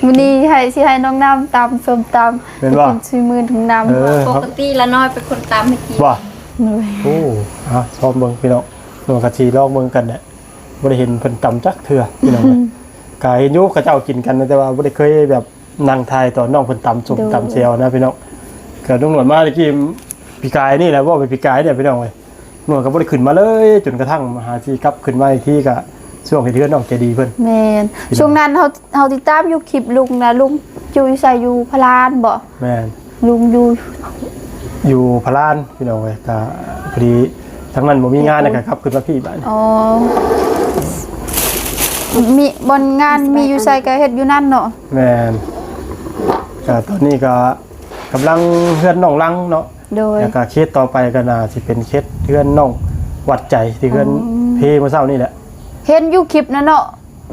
ມື້ນີ້ໃຫ້ ຊິໃຫ້ນ້ອງນ້ຳຕຳສົ້ມຕຳ ແມ່ນບໍ່? ໄປກິນຊີມືນ້ອງນ້ຳ. ເອີ ປົກກະຕິລະນ້ອຍເປັນຄົນຕຳໃຫ້ກິນ. ບໍ່? ໂດຍ ໂອ້ ອ່ະ ຊອມເບິ່ງພີ່ນ້ອງ ນ້ອງກະຊິລອງເບິ່ງກັນແຫຼະ ບໍ່ໄດ້ເຫັນເພິ່ນຕຳຈັກເທື່ອພີ່ນ້ອງ. ກະເຫັນຢູ່ເຂົາເຈົ້າກິນກັນ ແຕ່ວ່າບໍ່ໄດ້ເຄີຍແບບ ນັ່ງຖ່າຍຕອນນ້ອງເພິ່ນຕຳສົ້ມ ໂດຍ ຕຳແຈ່ວນະພີ່ນ້ອງ. ກະລຸງໜວດມາແຕ່ກີ້ ປີກາຍນີ້ແຫຼະ ເວົ້າໄປປີກາຍນີ້ພີ່ນ້ອງເອີຍ ໜວດກໍບໍ່ໄດ້ຂຶ້ນມາເລີຍ ຈົນກະທັ່ງຫາຊິກັບຂຶ້ນມາອີກທີ ກະຊ່ວງເຮັດເຮືອນນ້ອງໃຈດີເພິ່ນ. ແມ່ນ ພີ່ນ້ອງ ຊ່ວງນັ້ນເຮົາ ເຮົາຕິດຕາມຢູ່ຄລິບລຸງນະ ລຸງຢູ່ໃສ ຢູ່ພະລານບໍ? ແມ່ນ ລຸງຢູ່ ຢູ່ພະລານ ພີ່ນ້ອງເອີຍ ກະພໍດີທາງນັ້ນບໍ່ມີງານ ແລ້ວກະກັບຂຶ້ນມາພີ້ບາດນີ້. ອໍ ມີບ່ອນງານມີຢູ່ໃສກະເຮັດຢູ່ນັ້ນເນາະ. ແມ່ນ ກະຕອນນີ້ກະກຳລັງເຮືອນນ້ອງຫຼັງເນາະ. ໂດຍ ແລ້ວກະເຂດຕໍ່ໄປກະໜ້າຊິເປັນເຂດເຮືອນນ້ອງວັດໃຈ ທີ່ເຮືອນ ອໍ ເພມື້ເຊົ້ານີ້ແຫຼະ. ເຫັນຢູ່ຄລິບນະເນາະ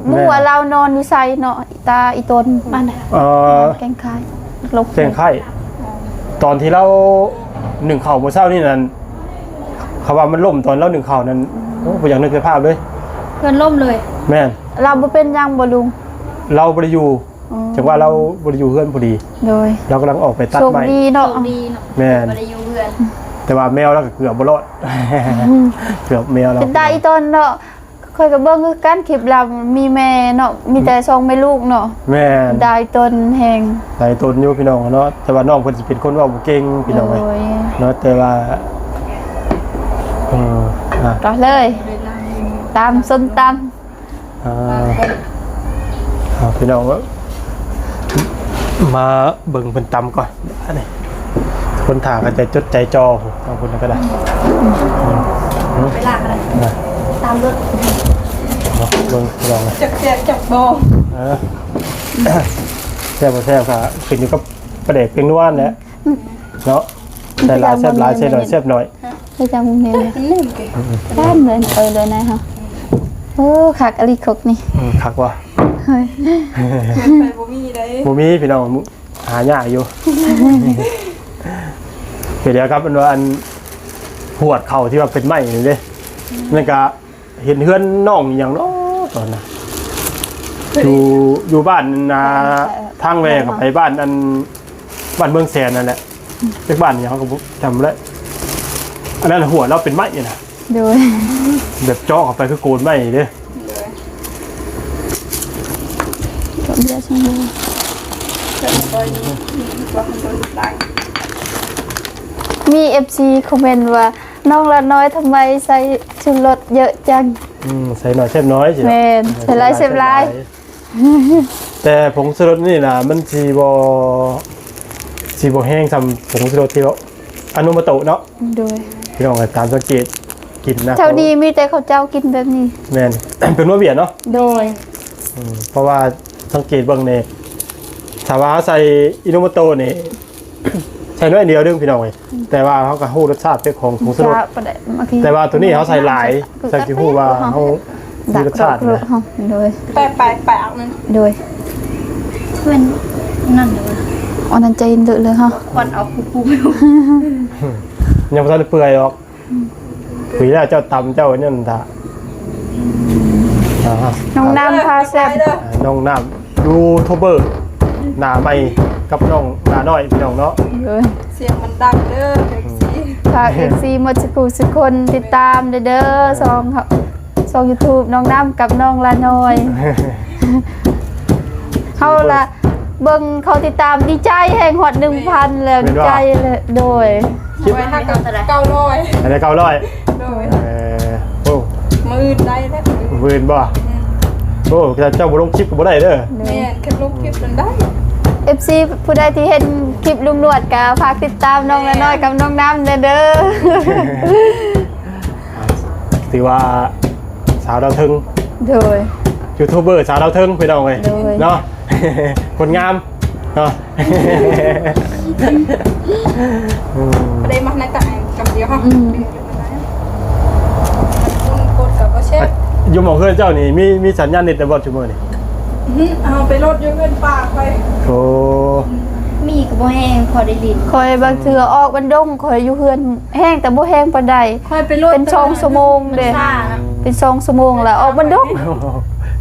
ບໍ່ຮູ້ວ່າລາວນອນຢູ່ໃສເນາະ ອີຕາອີຕົນ ບ້ານໃດ? ເອີ ແກ້ງຄ້າຍ ແກ້ງຄ້າຍ ຕອນທີ່ລາວໜຶ້ງເຂົ້າມື້ເຊົ້ານີ້ນັ້ນ ເຂົາວ່າມັນລົ້ມຕອນລາວໜຶ້ງເຂົ້ານັ້ນ. ໂອ້ ບໍ່ຢາກນຶກເຫັນພາບເລີຍ ເຮືອນລົ້ມເລີຍ. ແມ່ນ ລາວບໍ່ເປັນຫຍັງບໍ່ລຸງ? ລາວບໍ່ໄດ້ຢູ່ ອໍ ຈັ່ງວ່າລາວບໍ່ໄດ້ຢູ່ເຮືອນພໍດີ. ໂດຍ ລາວກຳລັງອອກໄປຕັດໄມ້. ໂຊກດີເນາະ ໂຊກດີເນາະ ແມ່ນ ບໍ່ໄດ້ຢູ່ເຮືອນ. ແຕ່ວ່າແມວລາວກໍເກືອບບໍ່ລອດ ອືມ ເກືອບແມວລາວ ເປັນຕາອີຕົນເນາະ. ຂ້ອຍກໍເບິ່ງຄືກັນຄລິບລາວ ມີແມ່ເນາະ ມີແຕ່ສອງແມ່ລູກເນາະ. ແມ່ນ ຫຼາຍຕົນແຮງ ຫຼາຍຕົນຢູ່ພີ່ນ້ອງເນາະ. ແຕ່ວ່ານ້ອງເພິ່ນຊິເປັນຄົນເວົ້າບໍ່ເກັ່ງພີ່ນ້ອງເອີຍ ໂດຍ ເນາະ. ແຕ່ວ່າ ເອີ ອ່ະ ກໍເລີຍ ຕຳສົ້ມຕຳ ອ່າ ອ່າ ພີ່ນ້ອງເອີຍ ມາເບິ່ງເພິ່ນຕຳກ່ອນ ອັນນີ້ ຄົນຖ້າກໍໃຈຈົດໃຈຈ່ອ ທາງພຸ້ນກໍໄດ້ ໄປລ້າງກໍໄດ້ ນະ ຕາມລົດ ເນາະ ເບິ່ງພີ່ນ້ອງ ຈັກແຊບຈັກບໍ່ ເອີ ແຊບບໍ່ແຊບກໍຂຶ້ນຢູ່ກັບປາແດກແປ້ງນົວແຫຼະ ເນາະ ໃສ່ຫຼາຍແຊບຫຼາຍ ໃສ່ໜ້ອຍແຊບໜ້ອຍ ໄປຈຳແມ່ນ ເອີ ເລີຍນາຍເຮົາ ໂອ້ ຄັກອີ່ຫຼີຄົກນີ້ ອືມ ຄັກວ່າ ເຮີ້ຍ ເຮືອນໃຜບໍ່ມີໃດ ບໍ່ມີພີ່ນ້ອງ ຫາຍາກຢູ່ ໄປດຽວກັບອັນວ່າ ອັນຫວດເຂົ້າທີ່ວ່າເປັນໄມ້ນີ້ເດ້ ແລ້ວກະເຫັນເຮືອນນ້ອງອີ່ຫຍັງເນາະຕອນນັ້ນ ຢູ່ ຢູ່ບ້ານ ອ່າ ທາງແວ່ເຂົ້າໄປບ້ານ ອັນ ບ້ານເມືອງແສນນັ້ນແຫຼະ ຈັກບາດນີ້ເຮົາກໍບໍ່ຈຳບໍ່ໄດ້. ອັນນັ້ນຫົວລາວເປັນໄມ້ນະ. ໂດຍ. ແບບເຈາະເຂົ້າໄປຄືໂກນໄມ້ເດ້. ໂດຍ. ເຈົ້າເບຍຊັ້ນເດີ. ເຈົ້າບໍ່ມີ ມີ ມີ ມີເອັຟຊີຄອມເມັນວ່າ ນ້ອງລານ້ອຍທຳໄມໃສ່ຊູລົດເຍາະຈັງ? ອືມ ໃສ່ໜ້ອຍແຊບໜ້ອຍ. ແມ່ນ ໃສ່ຫຼາຍແຊບຫຼາຍ. ແຕ່ຜົງຊູລົດນີ້ນະ ມັນຊິບໍ່ ຊິບໍ່ແຮງສ່ຳຜົງຊູລົດທີ່ວ່າອາໂນໂມໂຕະເນາະ. ໂດຍ. ພີ່ນ້ອງກໍຕາມສັງເກດກິນນະ ແຖວນີ້ມີແຕ່ເຂົາເຈົ້າກິນແບບນີ້. ແມ່ນ ເປັນຫົວຫວຽນເນາະ. ໂດຍ. ອືມ ເພາະວ່າສັງເກດເບິ່ງນີ້ ຖ້າວ່າເຮົາໃສ່ອາໂນໂມໂຕະນີ້ ໃສ່ໜ້ອຍດຽວເດີພີ່ນ້ອງເອີຍ. ອືມ ແຕ່ວ່າເຮົາກໍຮູ້ລົດຊາດເປັນຂອງຜົງຊູລົດ. ແຕ່ວ່າໂຕນີ້ເຮົາໃສ່ຫຼາຍ ຈັ່ງຊິຮູ້ວ່າເຮົາມີລົດຊາດນະ. ໂດຍ. ໄປ ໄປ ໄປເອົານັ້ນ. ໂດຍ. ເພື່ອນນັ້ນເດີ. ອັນນັ້ນໃຈເດີເລີຍເຮົາ ຄວັນເອົາປູໆ ຍັງບໍ່ທັນໄດ້ເປື່ອຍດອກ. ອືມ ເປື່ອຍແລ້ວເຈົ້າຕຳເຈົ້າອັນນັ້ນທະ. ອ່າ ນ້ອງນ້ຳພາແຊບ. ອ່າ ນ້ອງນ້ຳ ຢູທູບເບີໜ້າໃໝ່ກັບນ້ອງໜ້ານ້ອຍພີ່ນ້ອງເນາະ. ໂດຍ. ສຽງມັນດັງເດີ ເອັຟຊີ. ຝາກເອັຟຊີໝົດສູ່ຜູ້ສູ່ຄົນຕິດຕາມເດີ ເດີ ຊ່ອງ ຊ່ອງຢູທູບນ້ອງນ້ຳກັບນ້ອງລານ້ອຍ. ເຮົາລະເບິ່ງເຂົາຕິດຕາມ ດີໃຈແຮງ ຮອດໜຶ່ງພັນແລ້ວ. ແມ່ນບໍ່? ດີໃຈແລ້ວ. ໂດຍ. ຄລິບ ເກົ້າຮ້ອຍ ອັນນີ້ເກົ້າຮ້ອຍ. ໂດຍ. ເອີ ໂອ້ ມື້ອື່ນໄດ້ແລ້ວ ມື້ອື່ນບໍ່? ອືມ ໂອ້ ເຈົ້າບໍ່ລົງຄລິບກໍບໍ່ໄດ້ເດີ. ແມ່ນ ຄັນລົງຄລິບນັ້ນໄດ້. ເອັຟຊີຜູ້ໃດທີ່ເຫັນຄລິບລຸງໜວດກໍຝາກຕິດຕາມນ້ອງລານ້ອຍກັບນ້ອງນ້ຳແດ່ເດີ. ຖືວ່າສາວດາວເທິງ. ໂດຍ. ຢູທູບເບີສາວດາວເທິງພີ່ນ້ອງເອີຍ. ໂດຍ. ເນາະ ຄົນງາມເນາະ. ອືມ ບໍ່ໄດ້ມັກໃນຕາກຳດຽວເຮົາ. ອືມ ມັນກົດກໍບໍ່ແຊບ. ຢູ່ໝ່ອງເຮືອນເຈົ້ານີ້ມີ ມີສັນຍານເນັດແລ້ວບໍ່ຊຸມື້ນີ້? ອືມ ເຮົາໄປໂລດຢູ່ເຮືອນປ້າຂ້ອຍ. ໂອ້ ມີກໍບໍ່ແຮງ ພໍໄດ້ຫຼິ້ນ. ຂ້ອຍບາງເທື່ອອອກບ້ານດົງ ຂ້ອຍຢູ່ເຮືອນ ແຮງແຕ່ບໍ່ແຮງປານໃດ. ຂ້ອຍໄປໂລດ ເປັນສອງຊົ່ວໂມງເດ້. ມັນຊ້ານະ ເປັນສອງຊົ່ວໂມງແລ້ວອອກບ້ານດົງ.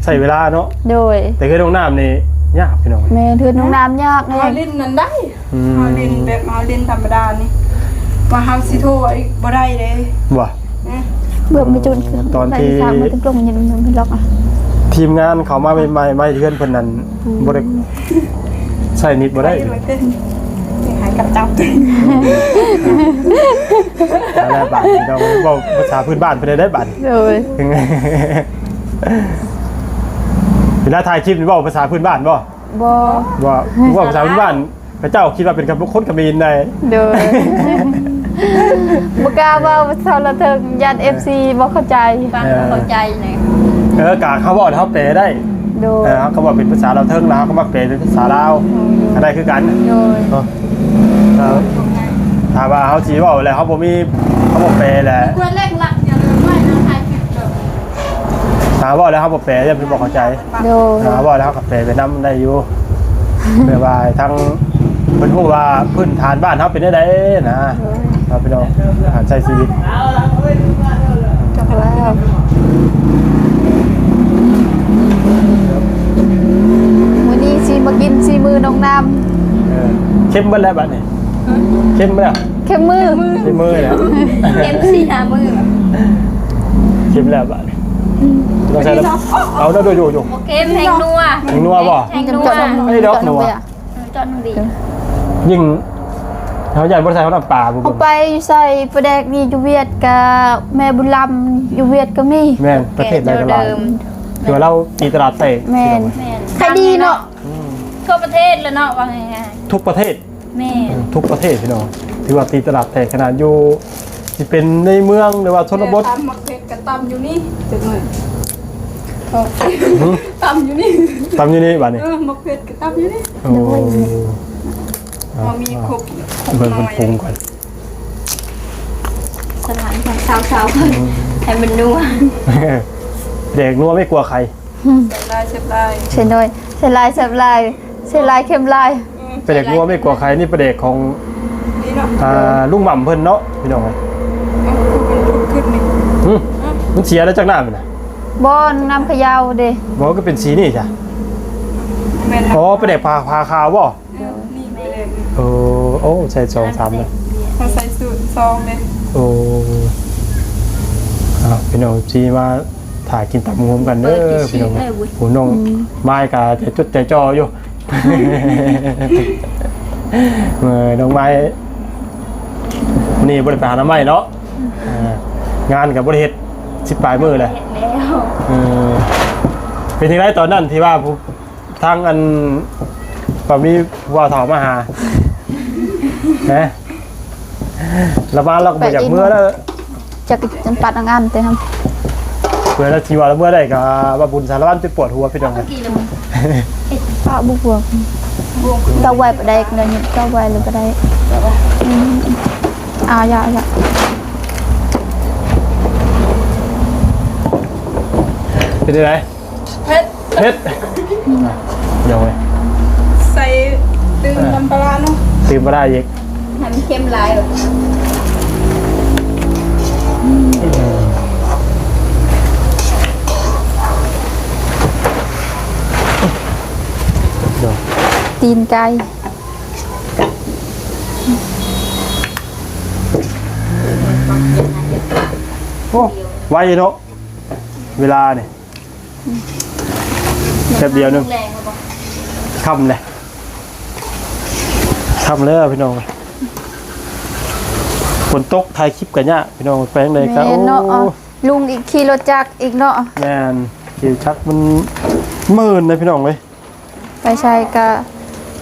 ໃຊ້ເວລາເນາະ. ໂດຍ. ແຕ່ເຮືອນນ້ອງນ້ຳນີ້ຍາກພີ່ນ້ອງ. ແມ່ນ ເຮືອນນ້ອງນ້ຳຍາກແຮງ. ເຮົາຫຼິ້ນນັ້ນໄດ້. ອືມ ເຮົາຫຼິ້ນແບບເຮົາຫຼິ້ນທຳມະດານີ້ ວ່າເຮົາຊິໂທອີກບໍ່ໄດ້ເດ້. ບໍ່ ອືມ ເບືອບໄປຈຸນ ຕອນທີ່ ຕອນທີ່ ທີມງານເຂົ້າມາໃໝ່ໆ ມາເຮືອນເພິ່ນນັ້ນ ອືມ ບໍ່ໄດ້ ໃຊ້ເນັດບໍ່ໄດ້. ຫາຍກັບຈັບ ແລ້ວບາດນີ້ເຮົາເວົ້າພາສາພື້ນບ້ານເພິ່ນໄດ້ບາດ. ໂດຍ. ເວລາຖ່າຍຄລິບນີ້ເວົ້າພາສາພື້ນບ້ານບໍ່? ບໍ່ ບໍ່ ເວົ້າພາສາພື້ນບ້ານ ເຂົາເຈົ້າຄິດວ່າເປັນຄົນຂະເໝນໄດ໋. ໂດຍ. ບໍ່ກ້າເວົ້າພາສາລາວເຖິງ ຢ້ານເອັຟຊີບໍ່ເຂົ້າໃຈ ຟັງບໍ່ເຂົ້າໃຈນະ. ເອີ ກະເຮົາເວົ້າແລ້ວເຮົາແປໄດ້. ໂດຍ. ເອີ ເຮົາກໍເວົ້າເປັນພາສາລາວເຖິງ ແລ້ວເຮົາກໍມາແປເປັນພາສາລາວ ໂດຍ ກໍໄດ້ຄືກັນ. ໂດຍ. ເອີ ຖ້າວ່າເຮົາຊິເວົ້າແລ້ວເຮົາບໍ່ມີ ເຮົາບໍ່ແປແລ້ວ ຄວນເລັ່ງລັດຢ່າລືມໄວ້ນະ ຖ່າຍຄລິບເດີ. ຖ້າເວົ້າແລ້ວເຮົາບໍ່ແປ ຢ້ານເພິ່ນບໍ່ເຂົ້າໃຈ. ໂດຍ. ຖ້າເວົ້າແລ້ວເຮົາກໍແປໄປນຳໄດ້ຢູ່ ແບບວ່າໃຫ້ທາງເພິ່ນຮູ້ວ່າພື້ນຖານບ້ານເຮົາເປັນແນວໃດນະ. ໂດຍ. ເຮົາໄປເນາະ ການໃຊ້ຊີວິດ. ຈັກແລ້ວ ມື້ນີ້ຊິມາກິນສີມືນ້ອງນ້ຳ. ເອີ ເຄັມເບິດແລ້ວບາດນີ້. ເຄັມແລ້ວ ເຄັມມື ເຄັມມືແລ້ວ ເຄັມສີ່ຫ້າມື້ ເຄັມແລ້ວບາດນີ້. ອືມ ຕ້ອງໃສ່ແລ້ວ ເອົາເດີ ໂຢໆ ບໍ່ເຄັມ ແຮງນົວ ແຮງນົວບໍ່? ແຮງນົວ ອັນນີ້ດອກນົວ ເອີ ເຈາະໜຶ່ງເບຍ ຍິ່ງເຮົາຢ້ານບໍ່ໃສ່ເຮົານ້ຳປາບໍ່ ເຮົາໄປຢູ່ໃສ ປາແດກນີ້ຢູ່ຫວຽດກະແມ່ບຸນລຳ ຢູ່ຫວຽດກໍມີ. ແມ່ນ ປະເທດໃດກໍຫຼາຍ ແກະແນວເດີມ ຄືວ່າລາວຕີຕະຫຼາດແຕກ. ແມ່ນ ແມ່ນ ຂາຍດີເນາະ. ອືມ ທົ່ວປະເທດແຫຼະເນາະ ວ່າງ່າຍໆ ທຸກປະເທດ. ແມ່ນ ເອີ ທຸກປະເທດພີ່ນ້ອງ ຖືວ່າຕີຕະຫຼາດແຕກຂະໜາດຢູ່ ຊິເປັນໃນເມືອງ ຫຼືວ່າຊົນນະບົດ. ແມ່ນ ຕຳໝາກເຜັດກໍຕຳຢູ່ນີ້ ຈັກໜ້ອຍ. ຫື? ຕຳຢູ່ນີ້ ຕຳຢູ່ນີ້ບາດນີ້. ເອີ ໝາກເຜັດກໍຕຳຢູ່ນີ້. ໂອ້ ໂດຍ ເຮົາມີຄົບ ຄົບ ເບິ່ງ ໜ້ອຍ ເບິ່ງ ເບິ່ງ ສະຫຼານຂອງຊາວໆ ອືມ ໃຫ້ມັນນົວ ແດກນົວໄມ່ກົວໃຄ. ອືມ ແຊບຫຼາຍ ແຊບຫຼາຍ ໃສ່ໜ້ອຍ ໃສ່ຫຼາຍ ແຊບຫຼາຍ ໃສ່ຫຼາຍ ເຄັມຫຼາຍ. ອືມ ປາແດກນົວໄມ່ກົວໃຄ ນີ້ປາແດກຂອງ ນີ້ເນາະ ອ່າ ລຸງໝ່ຳເພິ່ນເນາະ ພີ່ນ້ອງເອີຍ. ເອົ້າ ຄືມັນພຸດຂຶ້ນນີ້ ຫື? ມັນເສຍແລ້ວຈັກນ້ຳນະ? ບໍ່ ນ້ຳຂະເຍົາເດ້. ບໍ່ ກໍເປັນສີນີ້ຈ້ະ. ແມ່ນແລ້ວ ອໍ ປາແດກຜາ ຜາຂາວບໍ່? ໂດຍ ນີ້ແມ່ນແລ້ວ. ໂອ້ ໂອ້ ໃສ່ສອງສາມເລີຍ ເຮົາໃສ່ສູດສອງເດ້. ໂອ້ ອ້າວ ພີ່ນ້ອງເອັຟຊີ ມາຖ້າກິນຕຳບັກຫຸ່ງກັນເດີ ເປີດພິເສດ ພີ່ນ້ອງ ເລີຍເວີຍ. ໂອ້ ນ້ອງ ອືມ ມາຍກະໃຈຈົດໃຈຈໍ່ຢູ່. ເອີ ນ້ອງມາຍ ມື້ນີ້ບໍ່ໄດ້ໄປຫາໜໍ່ໄມ້ເນາະ. ອ່າ ງານກໍບໍ່ໄດ້ເຮັດສິບປາຍມື້ແຫຼະ. ເຮັດແລ້ວ. ເອີ ເປັນຈັ່ງໃດຕອນນັ້ນທີ່ວ່າຜູ້ ທາງອັນ ກໍມີຜູ້ບ່າວເຖົ້າມາຫາ ແຮະ ລະມາລາວກໍບໍ່ຢາກເມືອແລ້ວ. ຈັກ ຈັກປັດອັງອັນແຕ່ຫັ້ນ ເພື່ອລາວຊິວ່າລາວເມືອໄດ້ກໍວ່າບຸນສາລະວັນຈົນປວດຫົວ ພີ່ນ້ອງ. ປະບຸກບວກ ເຈົ້າໄວ້ປະໄດກະໄດ້ ເຈົ້າໄວ້ຫຼືບໍ່ໄດ້. ອືມ ເອົາ ຢ່າ ຢ່າ ເປັນຈັ່ງໃດ? ເຜັດ ເຜັດ ອ່ະ ເອົາເວີຍ ໃສ່ຕື່ມ ອ່າ ນ້ຳປາຮ້າເນາະ ຕື່ມປາຮ້າອີກ ໃຫ້ມັນເຄັມຫຼາຍ. ຕີນໄກ່ ໂອ້ ໄວເນາະ ເວລານີ້. ແປັບດຽວໜຶ່ງ ຄ່ຳແລ້ວ ຄ່ຳແລ້ວພີ່ນ້ອງ. ຝົນຕົກ ຖ່າຍຄລິບກໍຍາກພີ່ນ້ອງ ໄປທາງໃດກໍ ແມ່ນເນາະ ໂອ້ ລຸງອີກ ຂີ່ລົດຈັກອີກເນາະ. ແມ່ນ ຂີ່ຈັກມັນມື່ນເດ້ພີ່ນ້ອງເອີຍ ໄປໃສກໍ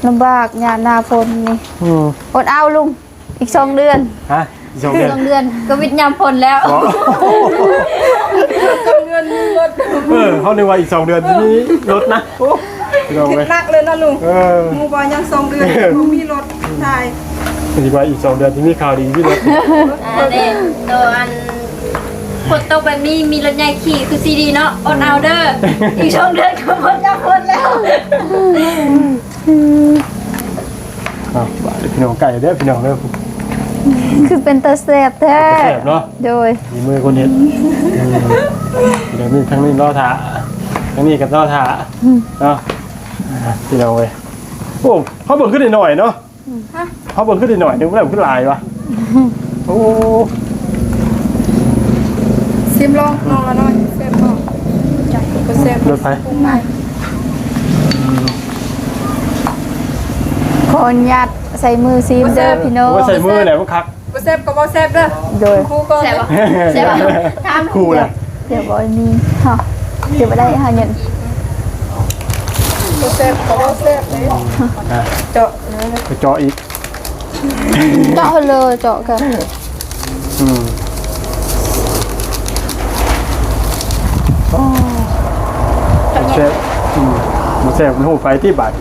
ລຳບາກ ຍາມໜ້າຝົນນີ້. ອືມ ອົດເອົາລຸງ. ອີກສອງເດືອນ ຮະ? ອີກສອງເດືອນ ສອງເດືອນກໍວິດຍາມຝົນແລ້ວ. ບໍ່ ສອງເດືອນມີລົດ. ເອີ ເຮົານຶກວ່າອີກສອງເດືອນຊິມີລົດນະ. ໂອ້ ພີ່ນ້ອງເອີຍ ຄິດໜັກເລີຍເນາະລຸງ. ເອີ ໝູ່ວ່າຍັງສອງເດືອນ ເອີ ບໍ່ມີລົດຖ່າຍ ຄິດວ່າອີກສອງເດືອນຊິມີຂ່າວດີ ມີລົດ. ອ່າ ເດ້ ໂຕອັນ ຝົນຕົກແບບນີ້ ມີລົດໃຫຍ່ຂີ່ຄືຊິດີເນາະ. ອົດເອົາເດີ ອີກສອງເດືອນກໍໝົດຍາມຝົນແລ້ວ. ອ້າວ ບາດນີ້ພີ່ນ້ອງ ໃກ້ເດີພີ່ນ້ອງເດີ. ຄືເປັນຕາແຊບແທ້ ແຊບເນາະ. ໂດຍ ຝີມືຄົນເຮັດ. ອືມ ດຽວນີ້ທາງນີ້ລໍຖ້າ ທາງນີ້ກໍລໍຖ້າ ອືມ ເນາະ ພີ່ນ້ອງເອີຍ. ໂອ້ ເຮົາເບິ່ງຄືໜ້ອຍໆເນາະ. ອືມ ຮະ ເຮົາເບິ່ງຄືໜ້ອຍໆ ແລ້ວມັນຄືຫຼາຍວະ. ໂອ້ ຊີມລອງ ນ້ອງລະນ້ອຍ ແຊບບໍ່? ບໍ່ແຊບ ລົດໄປ ຂໍອະນຸຍາດໃສ່ມືຊີມເດີພີ່ນ້ອງ. ໂອ້ຍ ໃສ່ມືແຫຼະມັນຄັກ. ບໍ່ແຊບກໍບໍ່ແຊບເດີ. ໂດຍ ຄູກ່ອນ ແຊບບໍ່? ແຊບບໍ່? ຖາມຄູແຫຼະ. ດຽວບໍ່ມີເນາະ ເກັບໄວ້ໄດ້ຫາເງິນ. ບໍ່ແຊບກໍບໍ່ແຊບເດ້. ອ່ະ ເຈາະເລີຍ ໄປເຈາະອີກ. ເຈາະເລີຍ ເຈາະກັນ. ອືມ ໂອ້ ແຊບ. ອືມ ບໍ່ແຊບມັນຮູ້ໄປຕິບາດ.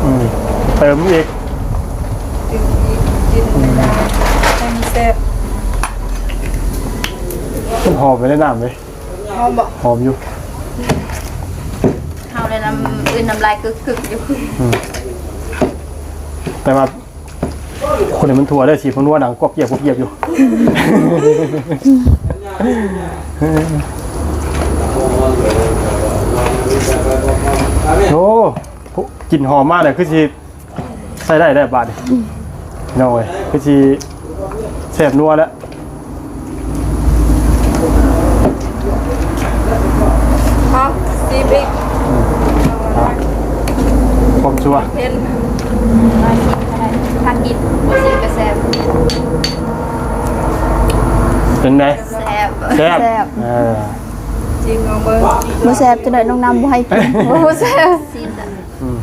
ອືມ ເຕີມອີກ ຕື່ມອີກ ກິນໄດ້ຫຼາຍ ໃຫ້ມັນແຊບ. ມັນຫອມໄປໃນນ້ຳເດ້. ຫອມບໍ່? ຫອມຢູ່. ເຮົາໄດ້ນ້ຳ ອື່ນນ້ຳລາຍກຶກໆຢູ່. ອືມ ແຕ່ວ່າ ຄົນໃຫ້ມັນທົ່ວເດີ ສີມັນນົວດັງກວບກຽບກວບກຽບຢູ່. ໂອ້ ກິ່ນຫອມມາແລ້ວ ຄືຊິໃຊ້ໄດ້ແລ້ວບາດນີ້. ອືມ ພີ່ນ້ອງເອີຍ ຄືຊິແຊບນົວແລ້ວ. ເອົາ ຊີມອີກ. ອືມ ຄວາມຊົ່ວ ເຫັນ ມາຊີມກໍໄດ້ ຖ້າກິນ ບໍ່ຊີມກໍແຊບ. ເປັນໄງ? ແຊບ ແຊບ ແຊບ. ເອີ ຈິງເອົາເບິ່ງ. ບໍ່ແຊບຈັ່ງໃດນ້ອງນ້ຳບໍ່ໃຫ້ກິນ. ບໍ່ແຊບ. ອືມ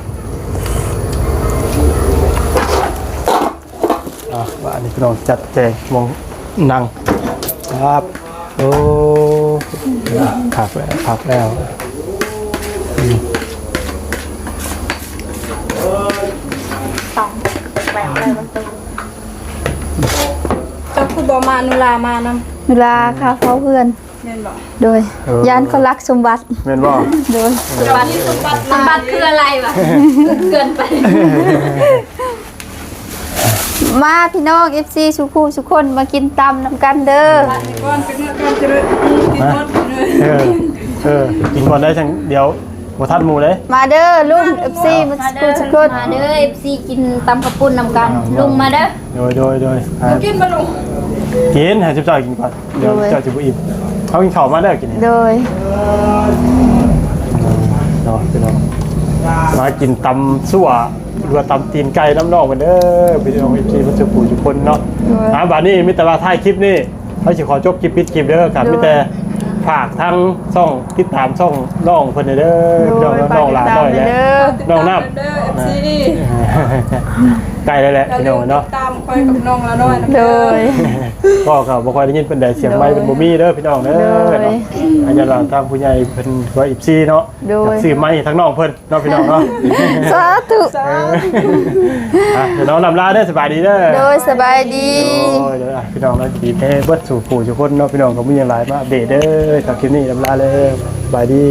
ອ່ະ ບາດນີ້ພີ່ນ້ອງຈັດແຈງໝ່ອງນັ່ງ. ຄັບ ໂອ້ ຄັກແລ້ວ ຄັກແລ້ວ. ອືມ ຕ້ອງແບບເລີຍມັນເປັນ. ເຈົ້າຄືບໍ່ມາ ນຸລາມານຳ. ນຸລາຄາເຝົ້າເຮືອນ. ແມ່ນບໍ່? ໂດຍ ເອີ ຢ້ານເຂົາລັກສົມບັດ. ແມ່ນບໍ່? ໂດຍ ສົມບັດ ສົມບັດ ສົມບັດຄືອະໄລວະ? ເກີນໄປ. ມາພີ່ນ້ອງ ເອັຟຊີ ສູ່ຜູ້ສູ່ຄົນ ມາກິນຕຳນຳກັນເດີ. ກິນກ່ອນ ກິນກ່ອນ ຈະໄດ້ກິນໝົດ ເອີ ເອີ ກິນກ່ອນໄດ້ ຈັ່ງດຽວບໍ່ທັນໝູ່ເດ້. ມາເດີລຸງ ເອັຟຊີ ມາສູ່ຜູ້ສູ່ຄົນ ມາເດີ ເອັຟຊີ ກິນຕຳເຂົ້າປຸ້ນນຳກັນ. ລຸງມາເດີ. ໂດຍ ໂດຍ ໂດຍ. ກິນບໍ່ລຸງ? ກິນ ໃຫ້ຊຸມເຈົ້າກິນກ່ອນ. ດຽວເຈົ້າຊິບໍ່ອີ່ມ. ເຮົາກິນເຂົ້າມາແລ້ວກິນນີ້. ໂດຍ ເນາະ ພີ່ນ້ອງ ມາກິນຕຳຊົ່ວ ຫຼືວ່າຕຳຕີນໄກ່ນຳນ້ອງເພິ່ນເດີ ພີ່ນ້ອງ ເອັຟຊີ ເບິດສູ່ຜູ້ສູ່ຄົນເນາະ. ໂດຍ ອ່າ ບາດນີ້ມີແຕ່ວ່າທ້າຍຄລິບນີ້ ເຮົາຊິຂໍຈົບຄລິບ ປິດຄລິບເດີ. ກໍມີແຕ່ ໂດຍ ຝາກທາງຊ່ອງ ຕິດຕາມຊ່ອງນ້ອງເພິ່ນເດີ ໂດຍ ພີ່ນ້ອງເນາະ. ຝາກ ນ້ອງຫຼານ້ອຍແຫຼະ ຕິດຕາມເດີ ນ້ອງນ້ຳ ຕິດຕາມເດີ ເອັຟຊີ ໃກ້ແລ້ວແຫຼະ ພີ່ນ້ອງເນາະ. ຕິດຕາມຂ້ອຍກັບນ້ອງຫຼານ້ອຍນຳເດີ. ໂດຍ ກໍ ກໍບໍ່ຄ່ອຍໄດ້ຍິນປານໃດ ສຽງໄມ ໂດຍ ເພິ່ນບໍ່ມີເດີ ພີ່ນ້ອງເດີ. ໂດຍ ເນາະ ອາຈານວ່າທາງຜູ້ໃຫຍ່ເພິ່ນວ່າ ເອັຟຊີ ເນາະ ໂດຍ ຢາກຊື້ໄມໃຫ້ທາງນ້ອງເພິ່ນເນາະ ພີ່ນ້ອງເນາະ. ສາທຸ ເອີ ອ່ະ ເດີນ້ອງ ລຳລາເດີ ສະບາຍດີເດີ. ໂດຍ ສະບາຍດີ. ໂດຍ ໂດຍ ອ່ະ ພີ່ນ້ອງເນາະ ດີແທ້ເບິດສູ່ຜູ້ສູ່ຄົນເນາະ ພີ່ນ້ອງ. ກໍມີຫຍັງຫຼາຍມາອັບເດດເດີ. ກໍຄລິບນີ້ລຳລາເລີຍ ສະບາຍດີ.